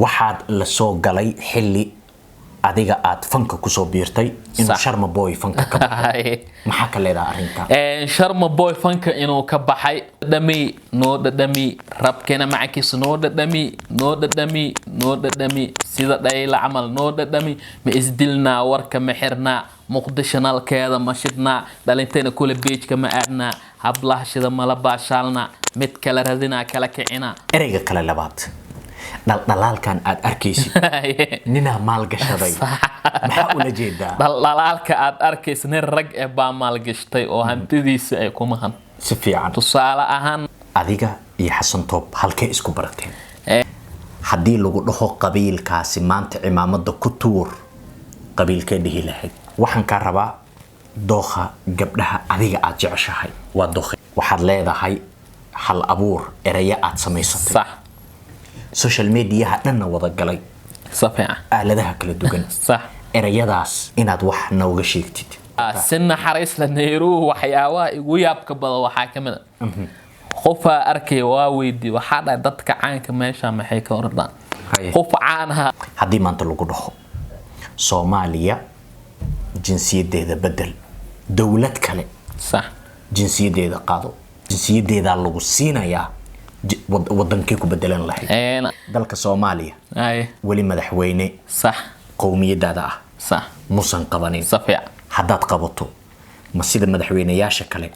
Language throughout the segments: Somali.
Waxaad la soo galay xilli adiga aad fanka kusoo biirtay inuu Sharma Boy fanka ka baxay. Maxaa ka leedaha arrinta? Sharma Boy fanka inuu ka baxay, dhadhami noo dhadhami rabkeena macankiisa, noo dhadhami, noo dhadhami, noo dhadhami, sida dhayla camal noo dhadhami. Ma isdilnaa? Warka ma xirnaa? Muqdisho nalkeeda ma shidhnaa? Dhalintayna kule beejka ma aadnaa? Hablaha shida mala baashaalnaa? Mid kala radinaa, kala kicinaa. Ereyga kale labaad, dhaldhalaalkan aad arkaysid ninaa maalgashaday, maxaa ula jeedaa? Dhaldhalaalka aad arkaysa nin rag eh baa maalgashtay oo hantidiisa ay ku maqan. Si fiican. Tusaale ahaan, Adiga iyo Xasan Toob halkee isku barateen? Haddii lagu dhaho qabiilkaasi maanta cimaamada ku tuur, qabiilkee dhihi lahayd? Waxaan kaa rabaa dookha gabdhaha adiga aad jeceshahay waa dookha. Waxaad leedahay hal abuur ereya aad samaysatay, social mediaha dhanna wada galay, Si fiican. aaladaha kala duwan. Ereyadaas inaad wax nooga sheegtid. Si naxariis la Nairobi, waxyaabaha igu yaabka badan waxaa ka mid a qofaa arkaya, waa weydii, waxaa dhahay, dadka caanka meesha maxay ka ordaan? Qof caan aha. Haddii maanta lagu dhaho Soomaaliya jinsiyadeeda bedel, dowlad kale jinsiyadeeda qaado, jinsiyadeedaa lagu siinayaa, wadankee ku bedelan lahayd? Dalka Soomaaliya weli madaxweyne qowmiyadaada ah musan qabanin. Si fiican. Haddaad qabato, ma sida madaxweyneyaasha kale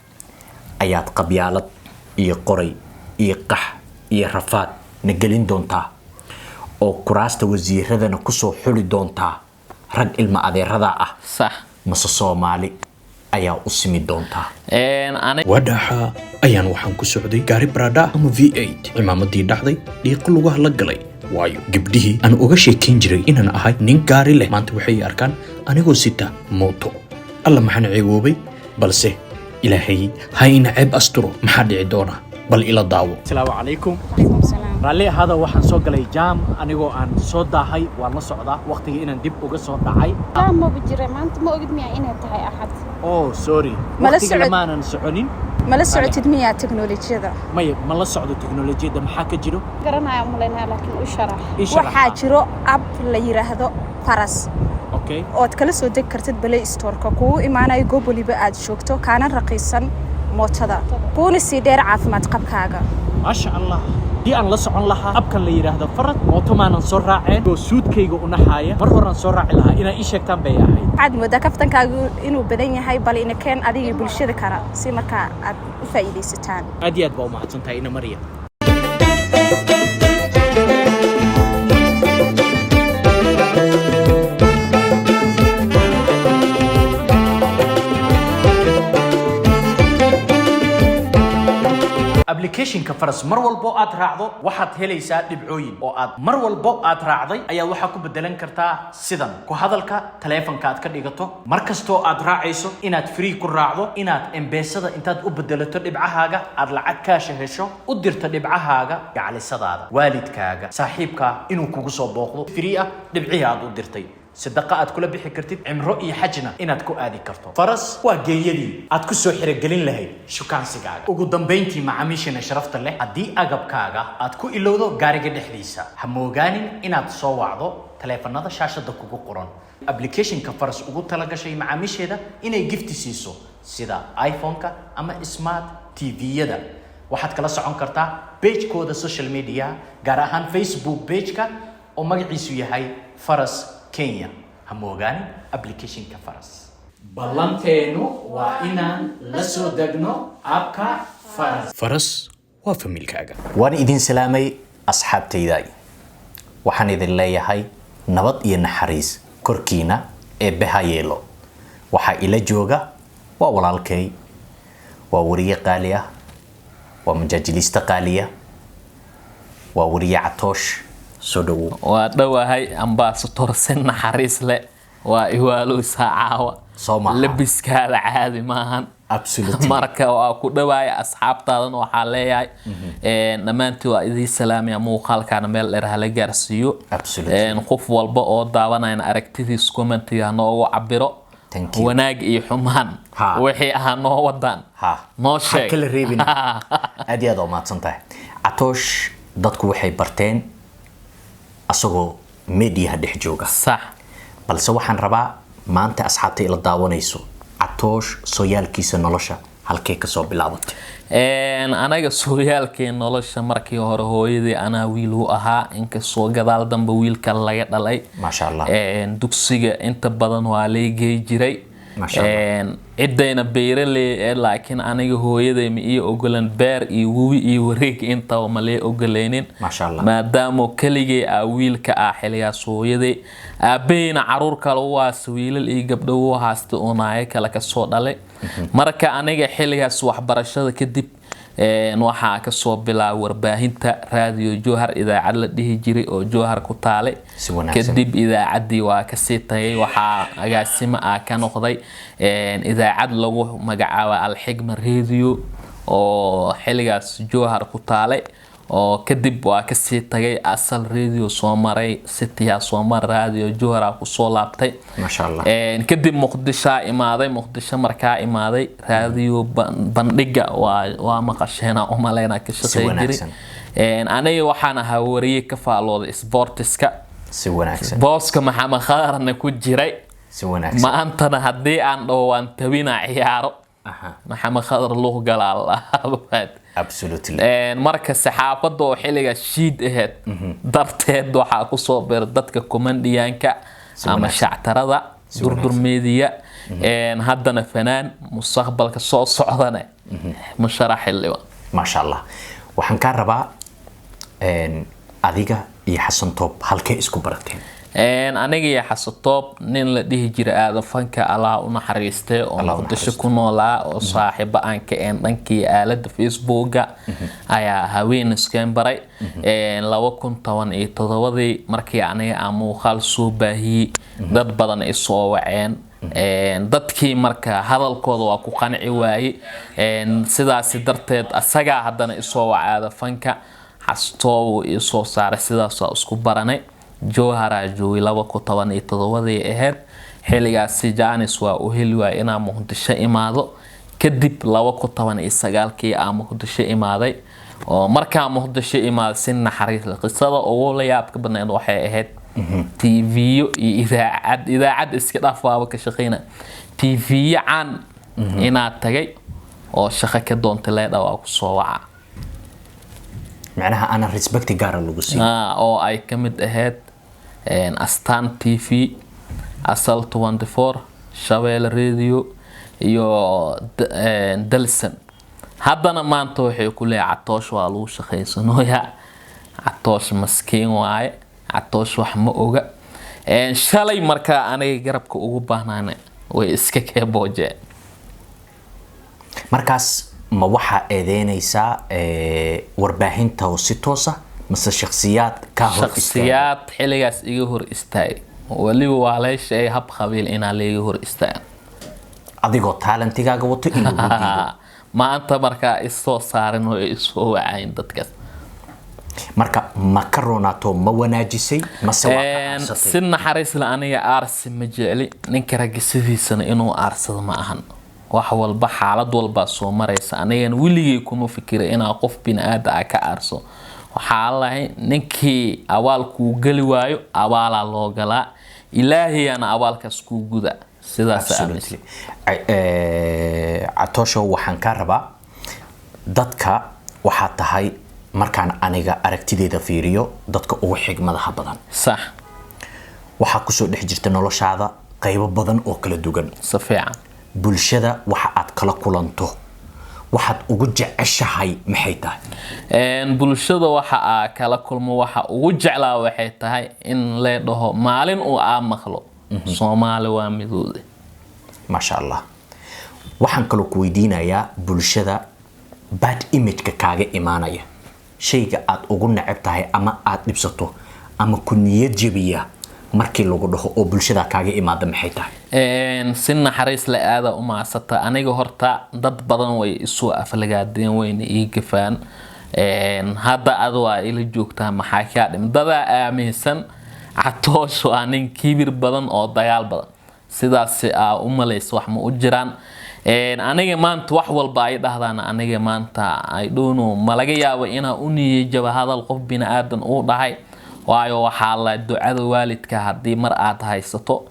ayaad qabyaalad iyo qoray iyo qax iyo rafaad na gelin doontaa oo kuraasta wasiiradana kusoo xuli doontaa rag ilma adeerada ah, mase Soomaali ayaa u simi doontaa? Wadhaxa ayaan waxaan ku socday gaari Prado ama V8, cimaamadii dhacday, dhiiqo lugaha la galay, waayo gabdhihii aan uga sheekayn jiray inaan ahay nin gaari leh maanta waxay arkaan anigoo sita mooto. Alla, maxaan ceegoobay! Balse Ilaahay ha ina ceeb asturo. Maxaa dhici doona? Bal ila daawo. Asalaamu calaykum. Calaykum salaam. Raalli ahaada, waxaan soo galay jam anigoo aan soo daahay. Waan la socdaa waqtigii inaan dib uga soo dhacay. Laa, maba jira maanta. Ma ogid miyaa inay tahay Axad? Oh, sorry. Mala Waqtiga lamaanan soconin. Mala socotid miyaa teknolojiyada? Maya, ma la socdo teknolojiyadda. Maxaa ka jiro? Garanaya umalaynaya, laakiin u sharax. Ii sharax. Waxaa jiro app la yiraahdo Faras ood kala soo degi kartid Play Storeka, kugu imaanayo goob waliba aad joogto, kaana raqiisan mootada, kuuna sii dheer caafimaad qabkaaga. Maasha Allah, haddii aan la socon lahaa appkan la yidhaahdo Faras, mooto maanan soo raaceen oo suudkayga u naxaaya. Mar horaan soo raaci lahaa, inaa ii sheegtaan bay ahayd. Waxaad moodaa kaftankaagu inuu badan yahay. Bal ina keen adigii bulshada kala si markaa aad u faa'iidaysataan. Aad iyo aad baa u mahadsan tahay, ina Marya. Applicationka Faras mar walbo aad raacdo waxaad helaysaa dhibcooyin, oo aad mar walbo aad raacday ayaa waxaa ku bedelan kartaa sidan ku hadalka taleefanka aad ka dhigato, mar kastoo aad raacayso inaad free ku raacdo, inaad M-Pesada intaad u bedelato dhibcahaaga aad lacag kaasha hesho, u dirto dhibcahaaga gacalisadaada, waalidkaaga, saaxiibkaa inuu kugu soo booqdo free ah, dhibcihii aad u dirtay sadaqa aad kula bixi kartid, cimro iyo xajna inaad ku aadi karto. Faras waa geeyadii aad ku soo xirogelin lahayd shukaansigaaga. Ugu dambayntii, macaamiishana sharafta leh, haddii agabkaaga aad ku ilowdo gaariga dhexdiisa, ha moogaanin inaad soo wacdo taleefanada shaashada kugu qoran. Applicationka Faras ugu talagashay macaamiisheeda inay gift siiso sida iPhone-ka ama smart TV-yada. Waxaad kala socon kartaa pagekooda social media, gaar ahaan Facebook pageka oo magaciisu yahay Faras Kenya. Ha moogaanin applicationka Faras. Ballanteenu waa inaan la soo degno appka Faras. Faras waa familkaaga. Waan idin salaamay, asxaabtayda. Waxaan idin leeyahay nabad iyo naxariis korkiina Eebbe ha yeelo. Waxaa ila jooga waa walaalkay, waa wariye qaali ah, waa majaajiliiste qaaliya, waa wariye Catoosh. Soo dhawow. Waa dhowahay, ambassador. Si naxariis leh waa iwaalowsaa caawa. Soo maaha? Labiskaada caadi maahan. Absolutely. Marka waa ku dhawaaya. Asxaabtaadan waxaa leeyahay dhammaantii waa idiin salaamaya. Muuqaalkaana meel dheer hala gaarsiiyo. Absolutely. Qof walba oo daawanayana aragtidiis commentiga noogu cabiro. Thank you. Wanaag iyo xumaan wixii ahaa noo wadaan noo Ha sheeg. kala reebin. Aad iyo aad oo mahadsan tahay, Catoosh. Dadku waxay barteen Asagoo mediaha dhex jooga. Sax. Balse waxaan rabaa maanta asxaabta ila daawanayso, Catoosh sooyaalkiisa nolosha halkee kasoo bilaabatay? Anaga sooyaalkee nolosha, markii hore hooyadii anaa wiil u ahaa, inkastoo gadaal dambe wiilka laga dhalay. Maasha Allah. Dugsiga inta badan waa lay gey jiray. Maasha Allah. Ciddayna beeraley ee, laakiin aniga hooyaday ma ii ogolan beer iyo webi iyo wareeg, intaba ma lay ogoleynin. Maasha Allah. Maadaama keligay aa wiilka ah xiligaas, hooyaday aabaheyna caruur kale u haasta, wiilal iyo gabdho u haasta oo naayo kale kasoo dhalay. Marka aniga xiligaas waxbarashada kadib waxaa kasoo bilaabay warbaahinta Raadiyo Jowhar, idaacad la dhihi jiray oo Jowhar ku taalay. Si wanaagsan. Kadib idaacaddii waa kasii tagay, waxaa agaasimo ah ka noqday idaacad lagu magacaabo Alxigma Radio oo xiligaas Jowhar ku taalay, oo kadib waa kasii tagay, Asal Radio soo maray, Citya soo maray, Radio Jowhar kusoo laabtay. Maasha Allah. Kadib Muqdishaa imaaday. Muqdisho markaa imaaday, raadiyo Bandhiga waa maqasheena umaleyna ka shaqeyn jiray. Wanaagsan. Aniga waxaan ahaa wariye ka faalooday sportiska. Si wanaagsan. Booska Maxamed Khadarna ku jiray. Si wanaagsan. Maantana haddii aan dhaho waan tabinaa ciyaaro, Maxamed Khadar luuq galaa. Absolutely. Marka saxaafadda oo xilliga shiid ahayd darteed waxaa kusoo biray dadka comedianka ama shactarada, Durdur Media. Haddana fanaan, mustaqbalka soo socdane musharax xildhibaan. Maasha Allah. Waxaan kaa rabaa adiga iyo Xasan Toob halkee isku barateen? Aniga iyo Xasatoob, nin la dhihi jiray Aadan Fanka, Allah u naxariistay, oo Allah u Muqdisho naxariisto. ku noolaa, oo saaxiibo aan ka een dhankii aalada Facebooka, ayaa haween iskeen baray 2017-dii. Markii aniga aan muuqaal soo baahiyey, dad badan ay soo waceen. Dadkii marka hadalkooda waa ku qanci waaye. Sidaasi darteed asagaa haddana isoo waca Aadan Fanka, Xastoobu isoo saaray, sidaas waa isku baranay. Jowharaa joogay, 2017-dii ahayd xilligaasi. Janis waa u heli waaya inaa Muqdisho imaado. Kadib 2019-kii aa Muqdisho imaaday, oo markaa Muqdisho imaaday si naxariis leh. Qisada ugu la yaabka badneed waxay ahayd TV-yo iyo idaacad, idaacad iska dhaaf, waaba ka shaqeyna, TV-yo caan inaad tagay oo shaqo ka doontay, leedha waa kusoo waca. Macnaha aanan respect gaara lagu siin. Oo ay ka mid ahayd Astaan TV, Asal 24, Shabeelle Radio iyo Dalsan. Haddana maanta waxay ku leeyahay Catoosh waa lagu shaqaysanooyaa, Catoosh maskiin waaye, Catoosh wax ma oga. Shalay markaa aniga garabka ugu baahnaan way iska keeboojeen. Markaas ma waxaa eedeynaysaa warbaahinta oo si toosa mase shakhsiyaad kaa hor istaagay? Shakhsiyaad xilligaas iga hor istaagay, weliba waa lay sheegay hab qabiil inaa layga hor istaago. Adigoo talentigaaga wato in lagu diido. Maanta markaa isoo saarin oo isoo wacayn dadkaas. Marka ma ka roonaato, ma wanaajisay mase waa ka aarsatay? Si naxariis la, aniga aarsi ma jecli. Ninka ragga sidiisana inuu aarsado ma ahan. Wax walba, xaalad walbaa soo maraysa. Anigana weligay kuma fikira inaa qof bini-aada ah ka aarso. Waxaa lahay ninkii abaal kuu geli waayo, abaalaa loo galaa, ilaahiyana abaalkaas kuu guda, sidaas aaminsan. Absolutely. Catoosho, waxaan kaa rabaa dadka waxaa tahay, markaan aniga aragtideeda fiiriyo, dadka ugu xigmadaha badan. Sax. Waxaa kusoo dhex jirta noloshaada qaybo badan oo kala duwan. Si fiican. Bulshada waxa aad kala kulanto, waxaad ugu jeceshahay maxay tahay? Bulshada waxa aa kala kulmo, waxa ugu jeclaa waxay tahay in lee dhaho maalin uu aa maqlo Soomaali waa midoode. Maasha Allah. Waxaan kaloo ku weydiinayaa bulshada bad imageka kaaga imaanaya, shayga aad ugu neceb tahay ama aad dhibsato ama ku niyad jebiya markii lagu dhaho oo bulshada kaaga imaada maxay tahay? Si naxariis la aada u maasata. Aniga horta dad badan way isoo aflagaadeen, wayna ii gafaan. Hadda ad waa ila joogtaa, maxaa kaa dhim? Dadaa aaminsan Catoosh waa nin kibir badan oo dagaal badan, sidaas aa u malaysa. Wax ma u jiraan. Aniga maanta wax walba ay dhahdaan, aniga maanta I don't know, ma laga yaabo inaa u niyajaba hadal qof bini aadan uu dhahay. Waayo, waxaa la ducada waalidka haddii mar aad haysato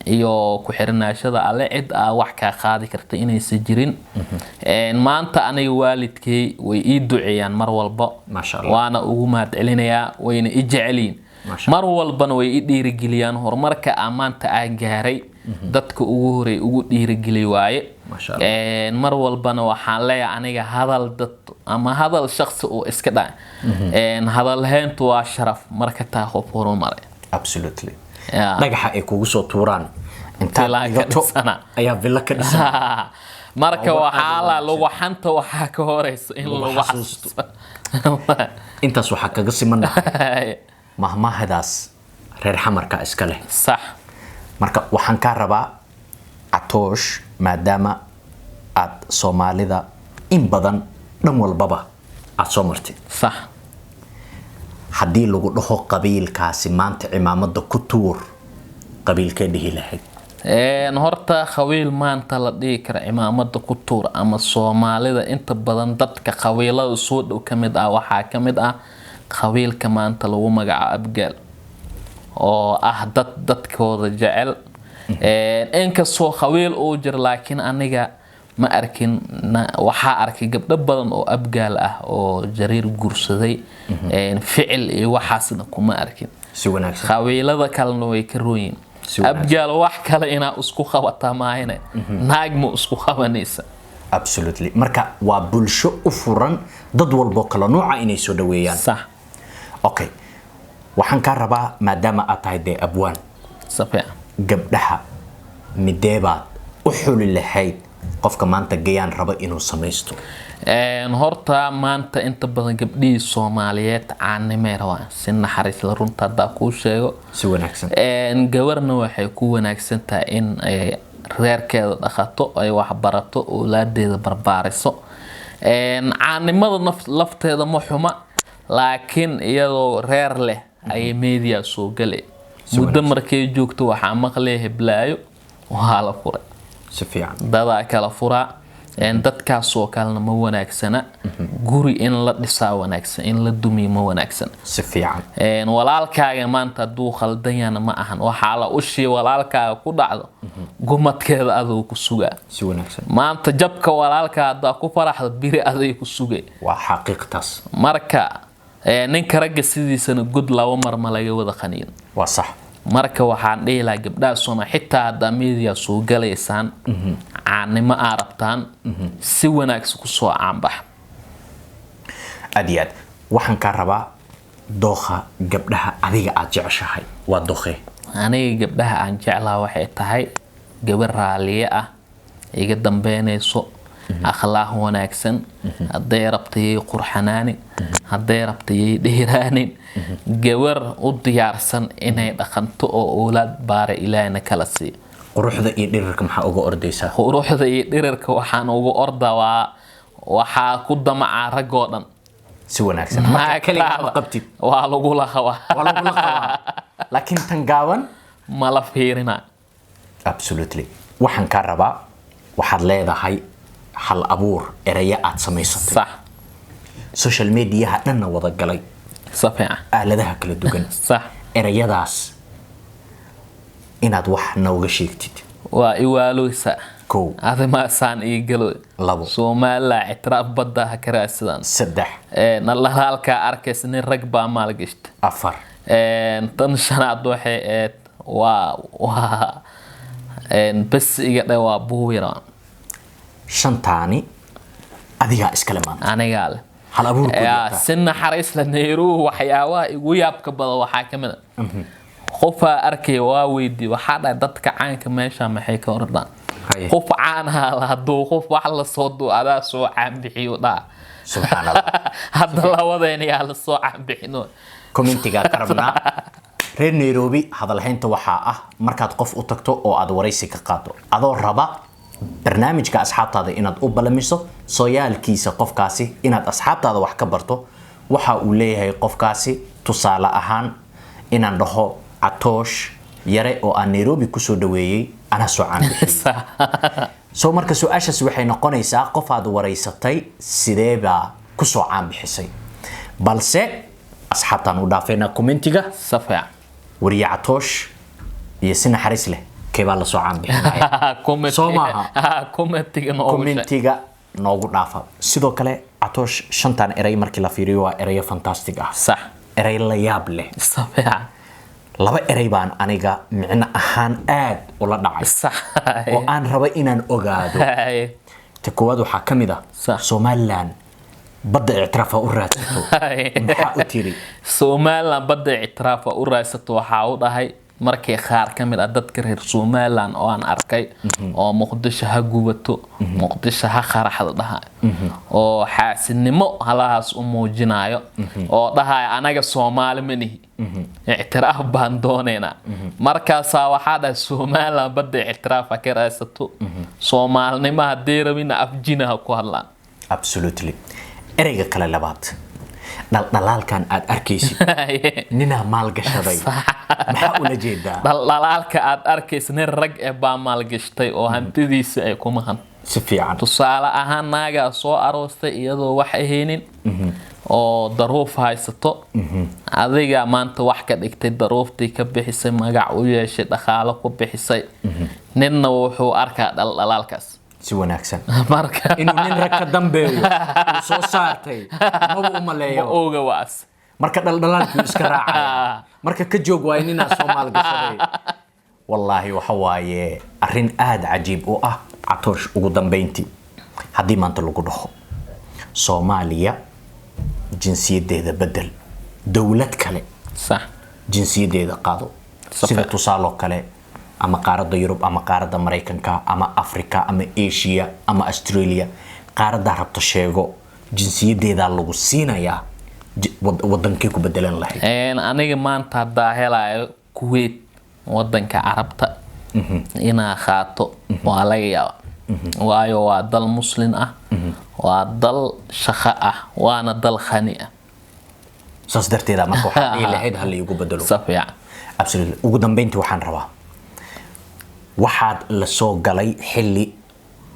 iyo ku xirnaashada Alle, cid aa wax kaa qaadi karta inaysan jirin. Maanta aniga waalidkay way ii duceeyaan mar walba. Maasha Allah. Waana ugu mahadcelinayaa, wayna i jecelyiin. Maasha. Mar walbana way i dhiirigeliyaan. Horumarka aan maanta aan gaaray, dadka ugu horey ugu dhiirigeli waaye. Maasha Allah. Mar walbana waxaan leeyahay aniga hadal dad ama hadal shaqsi uu iska dhaca. Hadalhayntu waa sharaf marka taa qof horumaray. Absolutely. Yeah. Dhagaxa ay kugu soo tuuraan intaad Villa ka dhigato dhisana. ayaa villa ka dhisan. Marka Waa wax aad waxaa u la wanaagsan. Lagu xanta waxaa ka horeysa in Lagu lagu xasuusto. xasuusto. Intaas waxaa kaga simanahay mahmaahadaas reer Xamarka iska leh. Sax. Marka waxaan kaa rabaa, Catoosh, maadaama aad Soomaalida in badan dhan walbaba aad soo martay, haddii lagu dhaho qabiilkaasi maanta cimaamada ku tuur, qabiilkee dhihi lahayd? Horta qabiil maanta la dhihi kara cimaamada ku tuur ama Soomaalida inta badan dadka qabiilada soo dhow ka mid ah, waxaa ka mid ah qabiilka maanta lagu magacaabo Abgaal, oo ah dad dadkooda jecel. Inkastoo qabiil uu jiro, laakiin aniga ma arkin. Waxaa arkay gabdho badan oo Abgaal ah oo Jariir guursaday. Ficil iyo waxaasna kuma arkin. Si wanaagsan. Qabiilada kalena way ka rooyin. Si wanaagsan. Abgaal wax kale inaa isku qabataa maahine, naag ma isku qabanaysa. Absolutely. Marka waa bulsho u furan dad walboo kala nuuca inay soo dhaweeyaan. Sax. Okay, waxaan kaa rabaa, maadaama aad tahay dee abwaan, Si fiican. gabdhaha mideebaad u xuli lahayd qofka maanta gayaan raba inuu samaysto? Horta maanta inta badan gabdhihii Soomaaliyeed caanimay rabaan, si naxariis la runta haddaa kuu sheego. Si wanaagsan. Gabarna waxay ku wanaagsan tahay in ay reerkeeda dhaqato, ay wax barato, owlaadeeda barbaariso. Caanimada lafteeda ma xuma, laakiin iyadoo reer leh ayay media soo galay. Muddo markay joogto waxaa maqlaya heblaayo waa la furay. Si fiican. Dadaa kala furaa. Dadkaasoo kalena ma wanaagsana. Guri in la dhisaa wanaagsan, in la dumiyo ma wanaagsan. Si fiican. Walaalkaaga maanta hadduu khaldan yahana ma ahan, waxaa la ushii walaalkaaga ku dhacdo gumadkeeda aduu ku sugaa. Si wanaagsan. Maanta jabka walaalkaa haddaa ku faraxdo, biri aday ku sugay. Waa xaqiiqtaas. Marka ninka ragga sidiisana god laba mar ma laga wada qaniin. Waa sax. Marka waxaan dhihi lahaa gabdhaha Sooma, xitaa haddaa media soo galaysaan, caannimo aa rabtaan, si wanaagsan kusoo caanbax. Aad iyo aad. Waxaan kaa rabaa dookha gabdhaha adiga aad jeceshahay waa dookhe? Aniga gabdhaha aan jeclaha waxay tahay gabar raaliye ah, iga dambeynayso, akhlaaq wanaagsan, hadday rabta yay qurxanaanin, hadday rabta yay dheeraanin, gabar u diyaarsan inay dhaqanto oo owlaad baara Ilaahina kala siiyo. Quruxda iyo dhirirka maxaa uga ordaysaa? Quruxda iyo dhirirka waxaan uga ordaa waa waxaa ku damacaa raggoo dhan. Si wanaagsan. Marka kaligaa ma qabtid? Waa lagula qabaa. Waa lagula qabaa, laakiin tan gaaban ma la fiirina. Absolutely. Waxaan kaa rabaa, waxaad leedahay hal abuur ereya aad samaysatay, social mediaha dhanna wada galay, Si fiican. aaladaha kala duwan, ereyadaas inaad wax nooga sheegtid. Waa iwaalooysa. Kow. Arrimahaasaan ii galo. Labo. Somaliland ictiraaf badda ha ka raadsadaan. Saddex. Nalhalkaa arkaysa nin rag baa maalgashta. Afar. Tan shanaad waxay ahayd waa bes iga dhe, waa buuwira. Shantaani adigaa iskale maanta? Anigaa leh. Hal abuurkooda. Yaa, si naxariis la Nairobi waxyaabaha igu yaabka badan waxaa ka mid a qofaa arkaya, waa weydii, waxaa dhahay dadka caanka meesha maxay ka ordaan? Haye. Qof caan ahaa hadduu qof wax la soo duu adaa soo caanbixiyo dhaa. Subxaan Allah. Hadda labadeena yaa la soo caanbixino? Commentigaa ka rabnaa reer Nairobi. Hadalhaynta waxaa ah markaad qof u tagto oo aad waraysi ka qaado, adoo raba barnaamijka asxaabtaada inaad u balamiso sooyaalkiisa qofkaasi, inaad asxaabtaada wax ka barto waxa uu leeyahay qofkaasi. Tusaale ahaan, inaan dhaho Catoosh Yare oo aan Nairobi kusoo dhaweeyey anaa soo caanbixiyey. So marka su-aashaas waxay noqonaysaa, qof aad waraysatay sidee baa kusoo caanbixisay? Balse Asxaabtaan u dhaafeynaa commentiga. Si fiican. Wariye Catoosh iyo si naxariis leh keebaa lasoo caanbixinaya? Soo maaha? Commentiga noogu sheeg. Commentiga noogu dhaafa. Sidoo kale, Catoosh, shantan erey markii la fiiriyo waa ereyo fantastic ah, erey la yaab leh. Si fiican. Laba erey baan aniga micno ahaan aad ula dhacay oo aan raba inaan ogaado. Ta koowaad waxaa ka mid ah Somaliland badda ictiraafa u raadsato. Maxaa u tiri? Somaliland badda ictiraafa u raadsato waxaa u dhahay markii qaar ka mid ah dadka reer Somaliland oo aan arkay oo "Muqdisho ha gubato, Muqdisho ha qaraxdo" dhahay, oo xaasidnimo halahaas u muujinayo, oo dhahaya "Anaga Soomaali ma nihi, ictiraaf baan doonaynaa." Markaasaa waxaa dhahay Somaliland badda ictiraaf ha ka raadsato, Soomaalinimo haddii rabina afjina ha ku hadlaan. Absolutely. Ereyga kale labaad, "Dhaldhalaalkan aad arkaysid ninaa maalgashaday." Maxaa ula jeedaa? Dhaldhalaalka aad arkaysa nin rag eh baa maalgashtay oo hantidiisa ay ku maqan. Si fiican. Tusaale ahaan, naagaa soo aroostay iyadoo wax ahaynin oo daruuf haysato. Adiga maanta wax ka dhigtay, daruuftii ka bixisay, magac u yeeshay, dhaqaalo ku bixisay. Ninna wuxuu arkaa dhaldhalaalkaas. Si wanaagsan. Marka inuu nin rag ka dambeeyo uu soo saartay maba u ma maleeyo. Oga waas. Marka dhaldhalaalkuu iska raacaya. Marka ka joog waaye ninaa soo maalgashaday. Wallaahi waxa waaye arrin aada cajiib u ah. Catoosh, ugu dambeyntii, haddii maanta lagu dhaho Soomaaliya jinsiyaddeeda bedel, dowlad kale jinsiyaddeeda qaado, sida tusaaloo kale ama qaaradda Yurub ama qaaradda Maraykanka ama Africa ama Asia ama Australia, qaaraddaa rabto sheego, jinsiyaddeedaa lagu siinayaa, wadankee ku bedelan lahayd? Aniga maanta haddaa helayo Kuwait, wadanka Carabta inaa qaato waa laga yaaba, waayo waa dal Muslin ah, waa dal shaqo ah, waana dal khani ah. Saas darteeda marka waxaa dhihi lahayd ha la iigu bedelo. Si fiican. Absolutely. Ugu dambeyntii waxaan rabaa, waxaad la soo galay xilli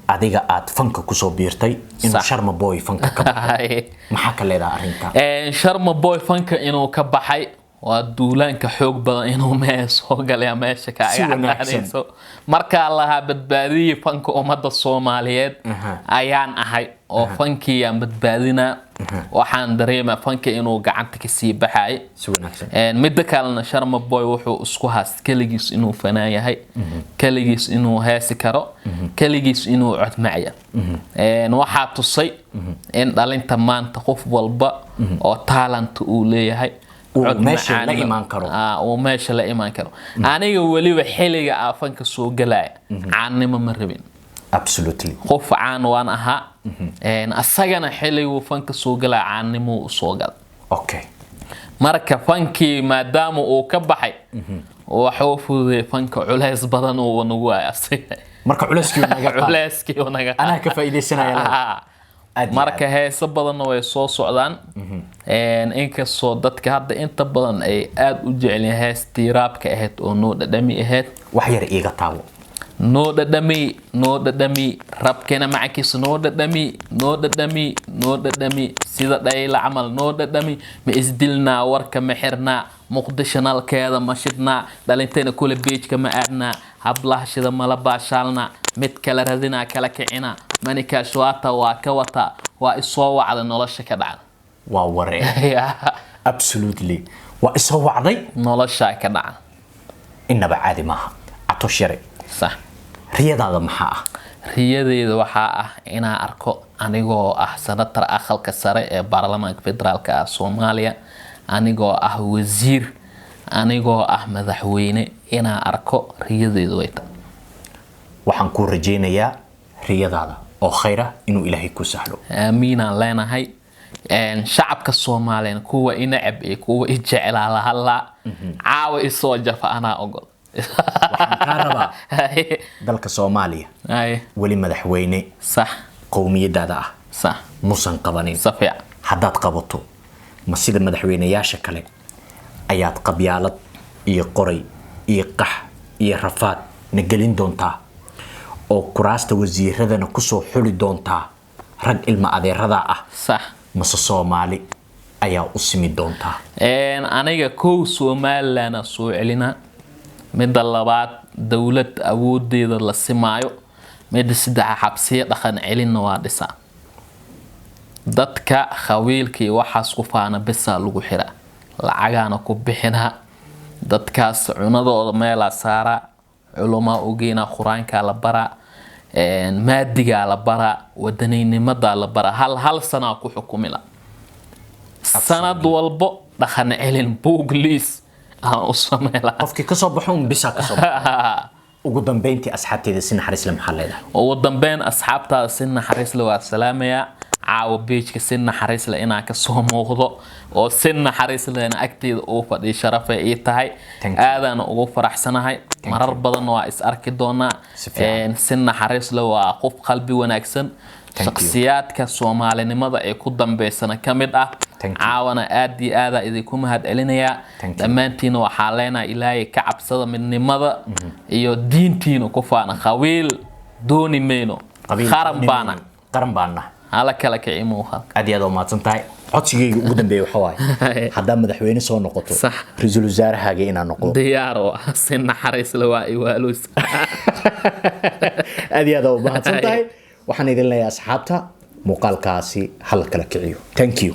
adiga aad fanka kusoo biirtay inuu Sharma Boy fanka ka baxay. Maxaa ka leedaha arrinta? Sharma Boy fanka inuu ka baxay waa duulaanka xoog badan inuu meesha soo galay, meesha Si kaaga wanaagsan. cadaanayso. Markaa lahaa badbaadiyey fanka ummadda Soomaaliyeed ayaan ahay oo fankiyaan badbaadinaa. Waxaan dareemaa fanka inuu gacanta kasii baxay. Si wanaagsan. Midda kalena, Sharma Boy wuxuu isku haast keligiis inuu fanaan yahay, keligiis inuu heesi karo, keligiis inuu codmacya. Waxaa tusay in dhalinta maanta qof walba oo talent uu leeyahay Uu cod meesha la macaan imaan karo. Uu meesha la imaan karo. Aniga weliba xiliga aa fanka soo galaya caannimo ma rabin. Qof caan waan ahaa. Asagana xilliguu fanka soo galaya caannimuu usoo galay. Marka fankii maadaama uu ka baxay, waxuu fududeeyay fanka culays badan uu nagu waay asiga. Marka culeyskii uu naga qaaday. Culayskii uu naga Anaa ka faa'iidaysanaya leedahay. Aad iyo Marka aad. heeso badanna way soo socdaan. Inkastoo dadka hadda inta badan ay aada u jecelyihiin heestii raabka ahayd oo "Noo Dhadhami" ahayd. Wax yar iiga taabo. Noo dhadhami, noo dhadhami, rabkeena macankiisa, noo dhadhami, noo dhadhami, noo dhadhami, sida dhayla camal noo dhadhami. Ma isdilnaa, warka ma xirnaa, Muqdisho nalkeeda ma shidhnaa, dhalintayna kule beejka ma aadnaa, hablahashida mala baashaalnaa, mid kala radinaa, kala kicinaa, manikaashwaata waa ka wataa, waa isoo wacda, nolosha ka dhacda. Waa waree. Absolutely, waa isoo wacday. Nolosha ka dhacda. Inaba caadi maaha, Catoosh Yare. Sax. Riyadaada maxaa ah? Riyadeeda waxaa ah inaan arko anigoo ah senator Aqalka Sare ee Baarlamaanka Federaalka ah Soomaaliya, anigoo ah wasiir, anigoo ah madaxweyne inaan arko. Riyadeedu way tahay. Waxaan kuu rajaynayaa riyadaada oo khayra inuu Ilaahay ku sahlo. Aamiinaan leenahay. Shacabka Soomaaliyan, kuwa i necab iyo kuwa i jeclaa, la hadlaa, caawa isoo jafa, anaa ogol. Waxaan kaa rabaa, dalka Soomaaliya weli madaxweyne qowmiyadaada ah musan qabanin. Si fiican. Haddaad qabato, ma sida madaxweynayaasha kale ayaad qabyaalad iyo qoray iyo qax iyo rafaad na gelin doontaa oo kuraasta wasiiradana kusoo xuli doontaa rag ilma adeerada ah, mase Soomaali ayaa u simi doontaa? Aniga kow Somaliland soo celina, midda labaad dowlad awoodeeda la simaayo, midda saddexa xabsiya dhaqan celinna waa dhisaa. Dadka khawiilka iyo waxaas ku faana bisaa lagu xiraa, lacagaana ku bixinaa dadkaas, cunadooda meelaa saaraa, culumaa ugeynaa, qur-aankaa la baraa, maadigaa la baraa, wadaniynimadaa la baraa. Hal hal sanaa ku xukumila, sanad walbo dhaqan celin buug liis aan u sameylaa. Qofkii kasoo baxo un bisaa kasoo baxo. Ugu dambeyntii, asxaabteeda si naxariis leh maxaa leedahay? Ugu dambeyn, asxaabtaada si naxariis leh waa salaamayaa. Caawa page-ka si naxariis leh inaan kasoo muuqdo oo si naxariis lehna agteeda uu fadhiyo sharafay ii tahay. Thank you. Aadaana ugu faraxsanahay. Marar badanna waa is arki doonaa. Si fiican. Si naxariis leh waa qof qalbi wanaagsan, Thank you. shakhsiyaadka soomaalinimada ee ku dambeysana ka mid ah. Thank you. Caawana aad iyo aadaa idinku mahad celinayaa. Thank you. Dhammaantiina waxaa leenahay Ilaahay ka cabsada, midnimada iyo diintiina ku faana. Qabiil dooni mayno. Qabiil qaran dooni baana. mayno. Qaran baana. Hala kala kici muuqaalka. Aad iyo aad waa mahadsan tahay. Codsigayga ugu dambeeya waxa waaye, haddaa madaxweyne soo noqoto, Sax. ra-iisul wasaarahaaga inaa noqdo. Diyaar oo ah, si naxariis leh waa iwaalus. Aad iyo aad waa mahadsan tahay. Waxaan idin leeyahay, asxaabta, muuqaalkaasi hala kala kiciyo. Thank you.